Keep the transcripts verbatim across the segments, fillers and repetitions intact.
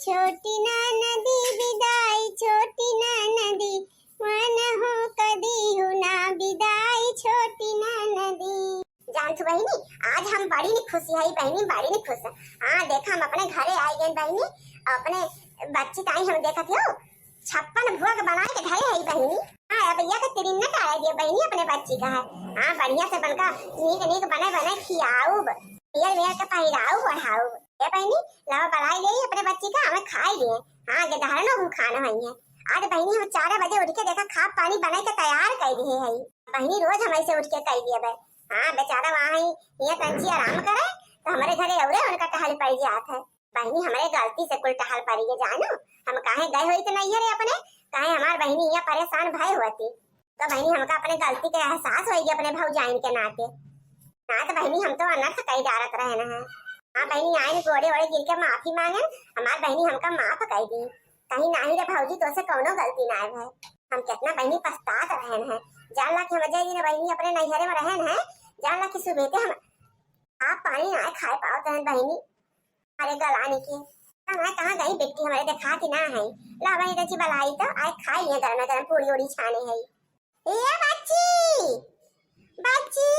छोटी ननदी विदाई, छोटी ननदी, मन हो कदी हो ना विदाई, छोटी ननदी। जानत हो बहिनी, आज हम बड़ी नी खुशी हई बहिनी, बड़ी नी खुश। हाँ, देखा, हम अपने घरे आइ गए बहिनी, अपने बच्ची ताई हम देखत हो, छप्पन भोग बनाए के धरे हई बहिनी। हाँ, अब यह तो तिरिन्ना टारे दिए बहिनी अपने बच्ची का है। हाँ, बढ़िया से बनका नीक नीक बने बने खियाउब, पियर मेर के पहिराउब ओढ़ाउब। ए बहिनी, लावा बलाई ले अपने बच्ची का, हमें खाए दिए। हाँ, गेदहरनो भूखान हई है। आज बहिनी हम चार बजे उठ के देखा खा पानी बनाए के तैयार कर दिए हई। बहिनी रोज हम ऐसे उठ के कर दिए बे। हाँ, बेचारा वहाँ ही, ये तंची आराम करे, तो हमारे घरे औरे उनका टहल पड़ जात है। बहिनी, हमरे गलती से कुल टहल पड़ी गए, जानू। हम काहे गए होइत नैहरे अपने, काहे हमार बहिनी यहाँ परेशान भय होती। तो बहिनी, हमका अपने गलती के एहसास होई गया अपने भौजाइन के नाते। ना तो बहिनी, हम तो अनर्थ कई डारत रहन है। हाँ बहिनी, आइन गोड़े ओड़े गिर के माफी मांगन, हमार बहिनी हमका माफ कर दी। कहीं नाही रे भौजी, तोसे कौनो गलती ना है। हम कितना बहिनी पछतात रहन है। जान ला कि हम जय दिन बहिनी अपने नैहरे में रहन है, जान ला कि सुबह के हम आप पानी ना खाए पावत रहन बहिनी। अरे गलानी के। कहाँ, कहाँ गई बिट्टी, हमारे देखाती ना है। ला वही देखी बलाई तो आए खाई है, गरम गरम पूरी उड़ी छाने है। ए बच्ची, बच्ची।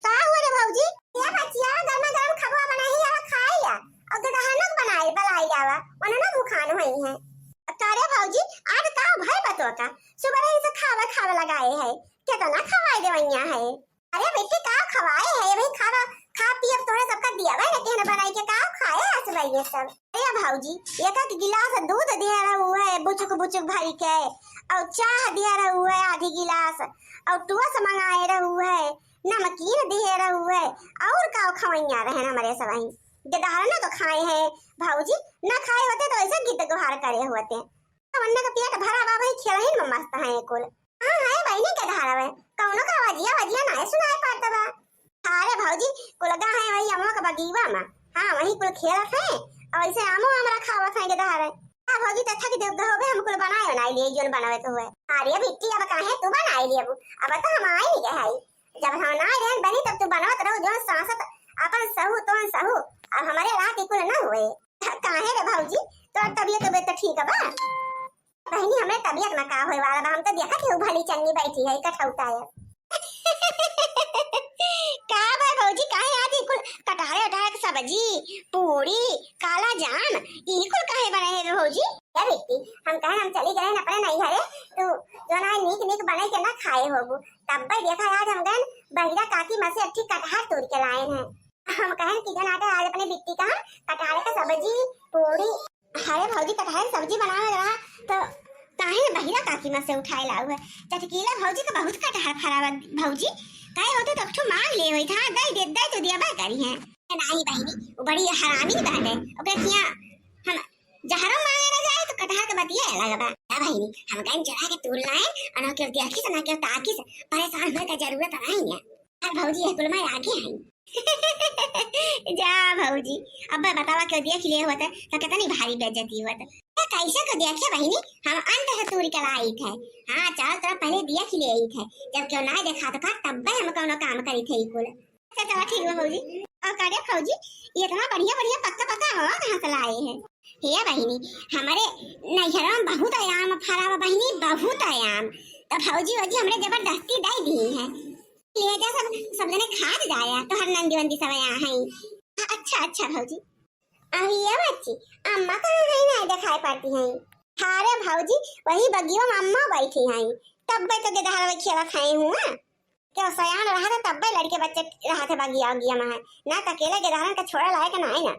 का हुआ रे भौजी? ए बच्ची, आवा गरम गरम खबवा बनाई, आवा खाई आ। और दो दहानक बनाई, बलाई आवा, वरना ना भूखान होई है। का रे भौजी, आज का भय बतो का? सुबह ही से खावा खावा लगाए है, कितना खवाई देवैया है। अरे बेटी, का खवाए है? अभी खावा, खा पी अब तोहरे सबका दिया भाई, लेकिन बनाई के का खाए आज भाई ये सब? अरे भौजी, एक एक गिलास दूध दिया रहू है, बुचुक बुचुक भरी के, और चाह दिया रहू है आधी गिलास, और टोस मंगाए रहू है, नमकीन दिए रहू है, और का खवैया रहन हमारे सब वहीं। गेदहरनो तो खाए हैं भौजी, ना खाए होते तो ऐसे गिद्द गुहार करे होते। तो उनने का पेट भरा बा, वही खेलहिन में मस्त हैं कुल। हाँ, है बहिनी के धारा में, कौनो का वजिया वजिया नाय सुनाए पड़त बा। अरे भौजी, कुल गा है वही अमवा के बगीवा में। हाँ, वही कुल खेलत हैं, और ऐसे आमो आम रखावत हैं के धारे। हाँ भौजी, तो थक दे होबे, हम कुल बनाए बनाए लिए, जोन बनावे के हुए। अरे बिट्टी, अब काहे तू बनाए लिए? अब तो हम आई नहीं गए हई। जब हम ना रहन बनी, तब तू बनवत रहो, जोन सांसत अपन सहू, तोन सहू। अब हमारे रात कुल न हुए। काहे रे भौजी, तोर तबियत, तबियत तो ठीक बा? बहिनी, हमरे तबियत में का होए वाला बा? हम तो देखत ही भली चंगी बैठी है, कठौता है। का भाई भौजी, काहे आज ई कुल कटहरे उटहरे के सब्जी, पूरी, काला जाम, ई कुल काहे बनाए है भौजी? क्या बेटी, हम कहे हम चली गए अपने नैहरे, तू जो ना नीक नीक बने के ना खाए होबू, तब भाई देखा आज हम गए बहिरा काकी में से अच्छी कटहर तोड़ के लाए हैं। हम कहन कि जन आटे आज अपने बिट्टी का हम कटहरे का सब्जी, पूरी। अरे भौजी, कटहर सब्जी बनावे रहा तो काहे न बहिरा काकी में से उठाए लाऊ है। चटकीला भौजी का बहुत कटहर फरावा भौजी, काहे होते तो एकठो मांग ले होई था, दई दे, दई तो दिया बा करी है। नहीं बहिनी, वो बड़ी हरामी बाटे, ओकरे किया हम जहरो मांगे न जाए तो कटहर के बतिया अलग बा। ना बहिनी, हम गन चुरा के तोड़ लाए, और ना केहू देखी से, ना केहू ताकी से, परेशान होए का जरूरत नहीं है। अरे भौजी, ये कुल में आगे हैं। जा भौजी, अब बतावा, केहू देख लिए होते तो कितनी भारी बेइज्जती होत। तो कैसे को देखे बहिनी, हम अंत से तूर के लाई थे। हाँ, चारों तरफ पहले देख लिए थे, जब केहू ना देखा तो का तब्बे हम कौनो काम करी थे कुल। अच्छा चलो ठीक बा भौजी। और का रे भौजी, ये इतना बढ़िया बढ़िया पक्का पक्का आम कहाँ से लाए हैं? हे बहिनी, हमारे नैहरवा में बहुत आम फरा बा बहिनी, बहुत आम। तो भौजी वौजी हमरे जबरदस्ती दे दी है। ले जा सब, सब जने खा जाया, तोहर नंदी वंदी सब यहाँ हैं। अच्छा, अच्छा भौजी। अभी ये बच्ची, अम्मा कहाँ हैं, नहीं दिखाई पड़ती हैं? अरे भौजी, वही बगिया में अम्मा बैठी हैं, तब्बे तो गेदहरवा खेलत हैं हुआ। क्यों सयान रहा था, तब्बे लड़के बच्चे रहा थे बगिया उगिया में है, ना तो अकेले गेदहरन का छोड़ा लायक ना है ना।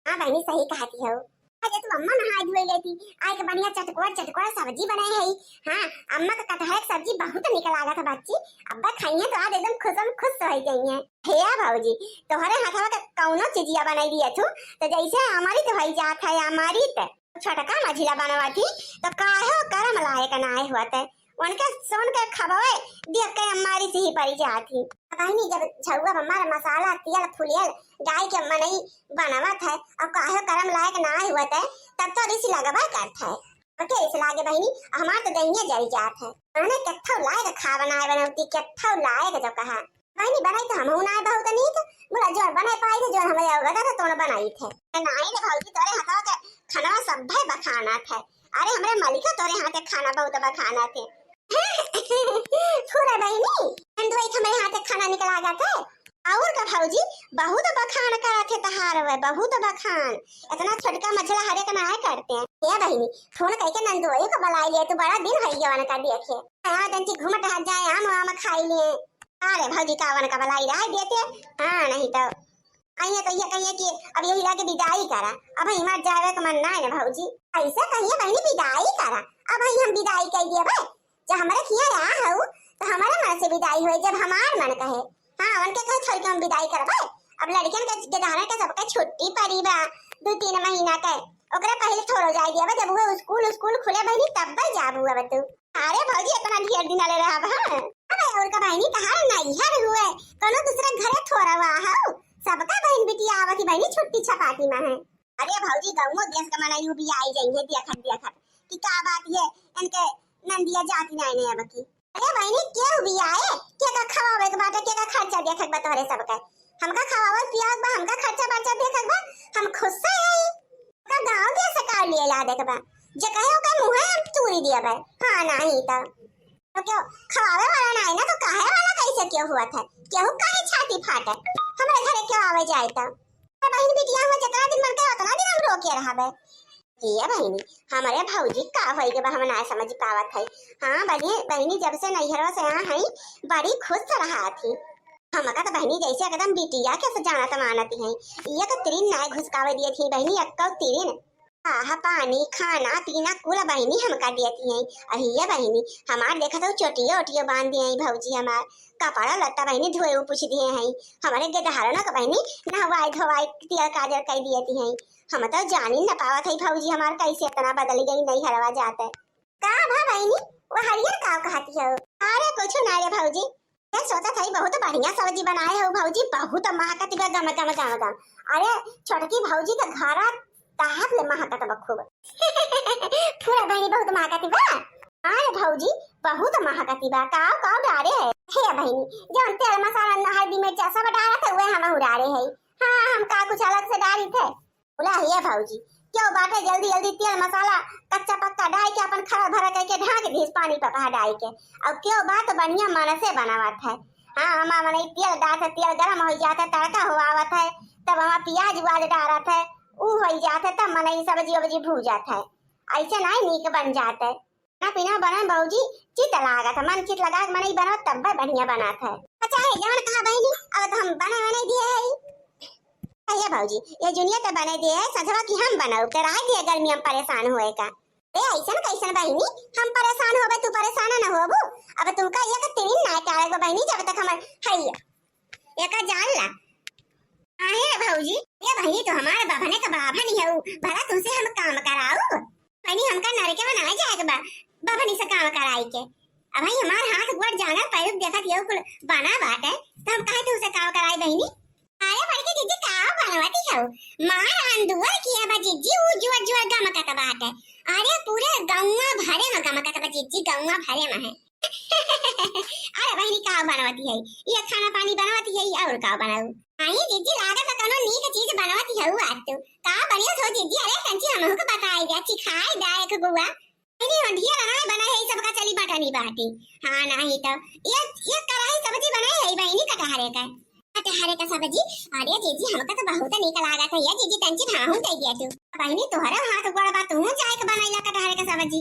हाँ बहिनी, सही कहती हो। अरे तू अम्मा नहाए धोए लेती, आए के बढ़िया चटकोर चटकोर सब्जी बनाए है। हाँ, अम्मा का कटहर के सब्जी बहुत निक लागत है बच्ची, अब्बा खाइए तो आज एकदम खुशम खुश हो गई है। हे भौजी, तोहरे हाथवा के कौनो चीजिया बनाई दिया तू, तो जैसे अमृत भई जात है, अमृत। छोटका मझिला बनवा थी, तो काहे करम लायक ना आए हुआ थे। उनके सोन के खबवे देख के अम्मारी से ही परी जात ही। पता ही नहीं, जब झउआ में मार मसाला, तेल, फुलेल डाल के मनई बनवत है, और काहे करम लायक ना आए हुआ थे, तब तो रिस लगबा करत है। और के रिस लागे बहिनी, हमार तो दहिया जल जात है। कहने केथौ लायक खा बनाए बनौती, केथौ लायक जो कहा। बहिनी, बनाई तो हमहू ना बहुत नीक, बोला जोर बनाए पाई थे, जोर हमारे अवगत है, तो ना बनाई थे। नाई रे भौजी, तोरे हथवा के खाना सभे बखानत है। अरे, हमरे मलिका तोरे हाथे खाना बहुत बखानत है। फुआ बहिनी, नंदुआ के हमरे हाथे खाना निक लागत है। और का भौजी, बहुत बखान करत है तहार वे, बहुत बखान। इतना छोटका मझला हरेक ना है करते हैं। ए बहिनी, फोन करके नंदुआ के बुलाई ले, तू बड़ा दिन होइ गवा उनका देखे। हाँ, तंची घूमत हाथ जाए, आम आम खाई लिए। अरे भौजी, का उनका बुलाई रहा देते? हाँ, नहीं तो अइहे तो ये कहिए कि अब यही लागे विदाई करा, अब हमार जावे के मन ना है ना भौजी। ऐसे कहिए बहिनी, विदाई करा, अब ही हम विदाई कर दिए भाई। जब हमारे खिया रहा हऊ, तो हमारे मन से विदाई होए, जब हमार मन कहे। हाँ, उनके कहे छोड़ के हम विदाई करबे। अब लड़कियन के, गेदहरन के सबके छुट्टी पड़ी बा दो तीन महीना के, ओकरे पहले थोड़ो जाए दिया बा, जब वो स्कूल, स्कूल खुले बहिनी, तब जाबू अब तू। अरे भौजी, इतना ढेर दिन ले रहा बा? अबे और का बहिनी, तहार नैहर हुए, कोनो दूसरे घरे थोड़ा हुआ हऊ, सबका बहिन बिटिया आवत ही बहिनी छुट्टी छपाटी में है। अरे भौजी, गाँवो देश के मनई भी आई जाइए देखत देखत कि का बात है, इनके नंदिया जाती नहीं नहीं अब की। अरे बहिनी, केहू भी आए, के का खवावे के बाटे, के का खर्चा देखे के बा तोहरे सबके? हमका खवावल पियावल बा, हमका खर्चा बर्चा देखे के बा, हम खुश से आई। का गाँव देश से का लिए ला देखे बा? जे कहे ओकर मुँहे हम तूरी दिया बा। हाँ, नहीं तो। तो क्यों खवावे वाला ना है ना, तो काहे वाला कैसे क्यों हुआ था? केहू काहे छाती फाटे? हमरे घरे क्यों आवे जाए तो? तो बहिन बिटिया हुआ, जितना दिन मन करे उतना दिन हम रोके रहबे। ये बहिनी, हमारे भौजी का होई के बा, हम ना समझ पावत है। हाँ, बहिनी, बहिनी जब से नैहरवा से यहाँ है, बड़ी खुश रहा थी। हमका तो बहिनी जैसे एकदम बिटिया के से जानत मानत है। ये तो तिरिन ना घुसकावे दिए थी बहिनी, अक्का तिरिन। आहा, पानी, खाना, पीना कुल बहिनी हमका देती हैं। अहिया बहिनी, हमार देखत हो चोटियो ओटियो बांध दिए हैं भौजी हमार। कपड़ा लत्ता बहिनी धोए उ पूछ दिए हैं। हमारे गेदहारन का बहिनी नहवाई धोवाई तेल काजर कर देती हैं। हम तो जानी न पावत है भौजी हमार कैसे इतना बदल गई नैहरवा जाते। का भा बहिनी, वो हरियर का कहती हो? अरे कुछ ना रे भौजी, ये सोचत हई बहुत बढ़िया सब्जी बनाए हो भौजी, बहुत महकत बा गम गम गम गम। अरे छोटकी भौजी के घरा ताप ले महकत बा खूब। फुआ बहिनी बहुत महकत बा। अरे भौजी बहुत महकत बा, काव काव डारे है? हे बहिनी, जौन तेल मसाला न हल्दी मिर्चा सब डारत है, उहे हमहू डारे है। हाँ, हम का कुछ अलग से डारी थे? बोला, "हे भौजी, क्यों बाटे जल्दी जल्दी तेल मसाला कच्चा पक्का डाल के अपन खरल भरा करके ढाँक दीस पानी पका डाल के। और क्यों बात बढ़िया मन से बनावत है। हाँ, हमार मनई तेल डालत है, तेल गरम हो जात है, तड़का हो आवत है, तब हमार प्याज उआज डालत है, ऊ हो जात है, तब मनई सब्जी उब्जी भूजत है। ऐसे नहीं नीक बन जात है।" खाना पीना बनन भौजी, चित लागत है, मन चित लगा के मनई बनत तब्बे बढ़िया बनत है। अच्छा है, जवन कहा बहिनी, अब तो हम बने बने दिए है। अये भौजी, ये जुनिया तो बने दिए है, सजवा की हम बनाऊ, ते रह दिए गर्मी हम परेशान हुए का। ए, ऐसन कैसन बहिनी, हम परेशान होबे, तू परेशान न होबू? अब तुमका एक तीन ना टाले बहिनी, जब तक हमर है ये का जान ला। आहे भौजी, ये बहिनी तो हमारे बाभने का बाभन ही हऊ, भला तुमसे हम काम कराऊ? बहिनी हमका नरके में ना जाए के बा, बाभनी से काम कराई के। अब भाई हमार हाथ गोड़ जांगर पैर देखत ये कुल बना बाटे, तो हम काहे तुमसे काम कराई बहिनी? अरे बड़की जीजी का बनवती हऊ? मार अंदुअर किया बा जीजी, ऊ जुअर जुअर गमकत बाटे। अरे पूरे गौवा भरे में गमकत बा जीजी, गौवा भरे में है। अरे बहिनी, का बनवती है? ये खाना पानी बनवती है और का बनाऊ? आई जीजी, लागत है कोनो नीक चीज बनवती है आज तू। का बनियो हो जीजी? अरे कंची हमहू को बताई जा, चिखाई जा एक गुआ। बहिनी, हो ढेर ना बना है, सबका चली बटनी बाटी। हाँ, नहीं तो ये, ये कराही सब्जी बनाई है बहिनी कटहरे का। कटहरे का सब्जी? अरे जीजी, हमका तो बहुत नीक लागत है ये जीजी, कंची भाहू दे दिया तू। बहिनी, तोहरे हाथ गोड़ बा, तू जाए के बनाइला कटहरे का सब्जी।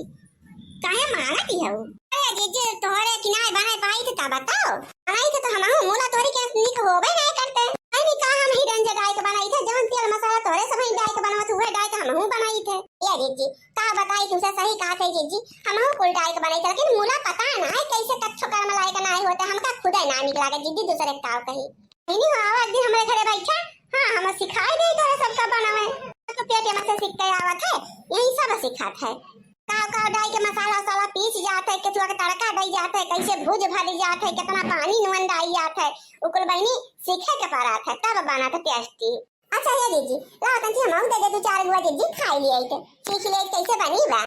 काहे मांगती हऊ? अरे जीजी, तोहरे किनारे बनाए पाई थे तब बताओ। बनाई थे तो हमहू मूला तोरी के नीक होबे नहीं करते। नहीं का हम ही रंज डाई के बनाई थे, जवन तेल मसाला तोहरे सब ही डाई के बनवत हुए डाई के हमहू बनाई थे। ए जीजी, का बताई तुमसे, सही कहा थे जीजी, हमहू कुल डाई के बनाई थे, लेकिन मूला पता ना है कैसे कच्चो कर मलाई के नहीं होते, हमका खुदे ना निक लागे जीजी, दूसरे के ताव कही। नहीं हो, आवा एक दिन हमरे घरे बैठा, हाँ, हम सिखाई दे तोरे सबका बनावे। तो पेट में से सीख के आवत है, यही सब सिखात है। काव काव डाई के मसाला उसाला पीस जात है, केचुआ के तड़का दई जात है, कैसे भूज भरी जात है, कितना पानी नुन डाई जात है, उ कुल बहिनी सीखे के पड़त है, तब बनत है टेस्टी। अच्छा ये जीजी, लाओ तंची हमहू दे दे दो चार गुआ जीजी, खाई लिए थे, सीख लिए कैसे बनी बा।